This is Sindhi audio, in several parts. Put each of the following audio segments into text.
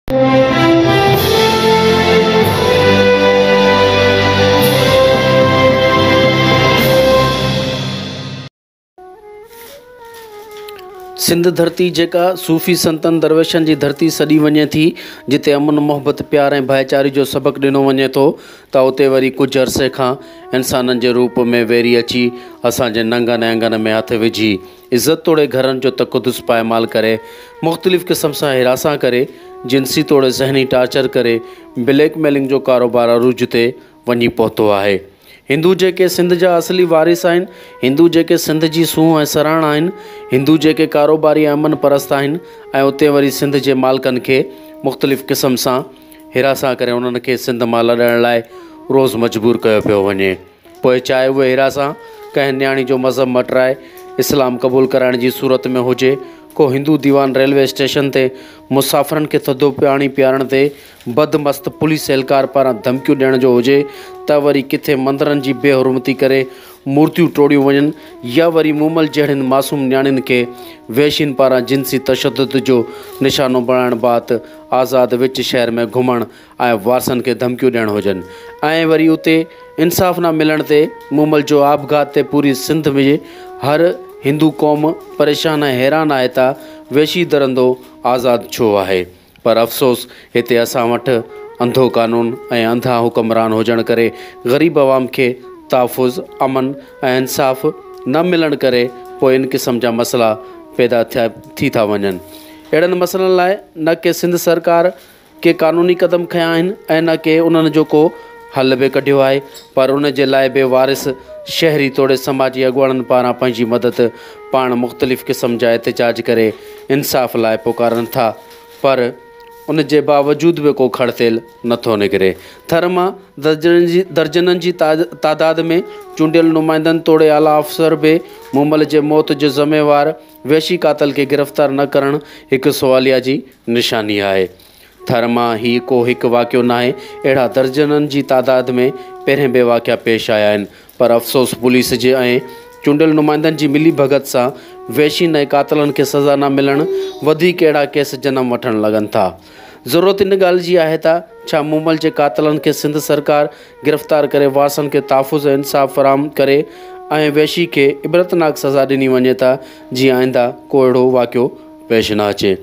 سنڌ ڌرتي جيڪا صوفي سنتن درويشن جي ڌرتي سڏي وڃي ٿي، جتي امن، محبت، پيار ۽ ڀائيچاري جو سبق ڏنو وڃي ٿو ته اتي وري ڪجهه عرصي کان انسانن جي روپ ۾ ويري اچي اسان جي ننگن ۽ انگن ۾ هٿ وجهي عزت توڙي گهرن جو تقدس پائمال ڪري مختلف قسم سان هراسان ڪري جنسي توڙي ذهني ٽارچر ڪري بليڪ ميلنگ جو ڪاروبار عروج تي وڃي پهتو آهي. هندو جيڪي سنڌ جا اصلي وارث آهن، هندو جيڪي سنڌ جي سونهن ۽ سرهاڻ آهن، هندو جيڪي ڪاروباري ۽ امن پرست آهن ۽ اتي وري سنڌ جي مالڪن کي مختلف قسم سان هراسان ڪري انهن کي سنڌ مان لڏڻ لاء روز مجبور ڪيو پيو وڃي. پوء چاهي اهي هراسان ڪنهن نياڻي جو مذهب مٽرائي اسلام قبول ڪرائڻ جي صورت ۾ هجي، ڪو هندو ديوان ريلوي اسٽيشن تي مسافرن کي ٿڌو پاڻي پيارڻ تي بد مست پوليس اهلڪار پاران ڌمڪيون ڏيڻ جو هجي ته وري ڪٿي مندرن جي بي حرمتي ڪري مورتيون ٽوڙيون وڃن يا وري مومل جهڙين معصوم نياڻين کي وحشين پاران جنسي تشدد جو نشانو بڻائڻ بعد آزاد وچ شهر ۾ گهمڻ ۽ وارثن کي ڌمڪيون ڏيڻ هجن ۽ وري اتي انصاف نه ملڻ تي مومل جو آپگهات تي پوري سنڌ ۾ هر هندو قوم پريشان ۽ حيران آهي ته وحشي درندو آزاد ڇو آهي؟ پر افسوس هتي اسان وٽ انڌو قانون ۽ انڌا حڪمران هجڻ ڪري غريب عوام کي تحفظ، امن ۽ انصاف نه ملڻ ڪري پوء ان قسم جا مسئلا پيدا ٿي ٿا وڃن. اهڙن مسئلن لاء نه ڪي سنڌ سرڪار ڪي قانوني قدم کنيا آهن ۽ نه ڪي انهن جو ڪو حل به ڪڍيو آهي پر ان جي لاء به وارث شهري توڙي سماجي اڳواڻن پاران پنهنجي مدد پاڻ مختلف قسم جا احتجاج ڪري انصاف لاء پڪارن ٿا پر ان جي باوجود به ڪو کڙ تيل نٿو نڪري. ٿر مان درجنن جي تعداد ۾ چونڊيل نمائندن توڙي اعليٰ آفيسر به مومل جي موت جو ذميوار وحشي قاتل کي گرفتار نه ڪرڻ هڪ سواليا جي نشاني آهي. ٿر مان هي ڪو هڪ واقعو ناهي، اهڙا درجنن جي تعداد ۾ پهرين به واقعا پيش آيا آهن پر افسوس پوليس جي ۽ چونڊيل نمائندن جي ملي ڀڳت سان وحشين ۽ قاتلن کي سزا نه ملڻ وڌيڪ اهڙا ڪيس جنم وٺڻ لڳن ٿا. ضرورت ان ڳالهه جي آهي ته ڇا مومل جي قاتلن کي سنڌ سرڪار گرفتار ڪري وارثن کي تحفظ ۽ انصاف فراهم ڪري ۽ وحشي کي عبرتناڪ سزا ڏني وڃي ته جيئن آئنده ڪو اهڙو واقعو پيش نه اچي.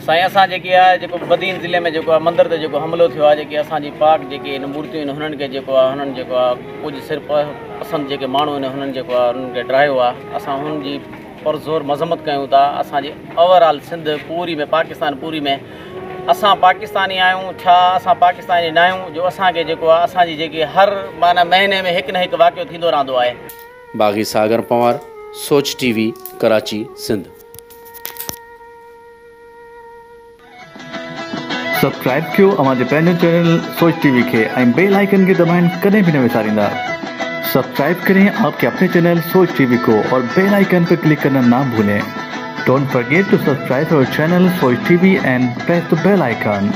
سائين اسان جيڪي آ جيڪو بدين ضلعي ۾ جيڪو آ مندر تي جيڪو حملو ٿيو آ جيڪي اسان جي پاڪ جيڪي ان مورتيون آهن هنن کي جيڪو آ هنن جيڪو آ ڪجهه سر پسند جيڪي ماڻهو آهن هنن جيڪو آ هنن کي ڊاهيو آ اسان هن جي پرزور مذمت ڪيون ٿا اسان جي اوور آل سنڌ پوري ۾ پاڪستان پوري ۾ اسان پاڪستاني آهيون ڇا اسان پاڪستاني نه آهيون جو اسان کي جيڪو آ اسان جي جيڪي هر معنيٰ مهيني ۾ هڪ نه هڪ واقعو ٿيندو رهندو آهي. Baghi Sagar Panwar, Soch T V, Karachi, Sindh. Subscribe ڪيو اوهان جي پنهنجو چينل سوچ ٽي وي کي ۽ بيل آئيڪن کي دٻائڻ ڪڏهن به نه وساريندا. سبسڪرائب ڪرين آپ ڪي اپني چينل سوچ ٽي وي ڪو اور بيل آئيڪن پي ڪلڪ ڪرنا نا ڀولين. Don't forget to subscribe our channel Soch T V and press the bell icon.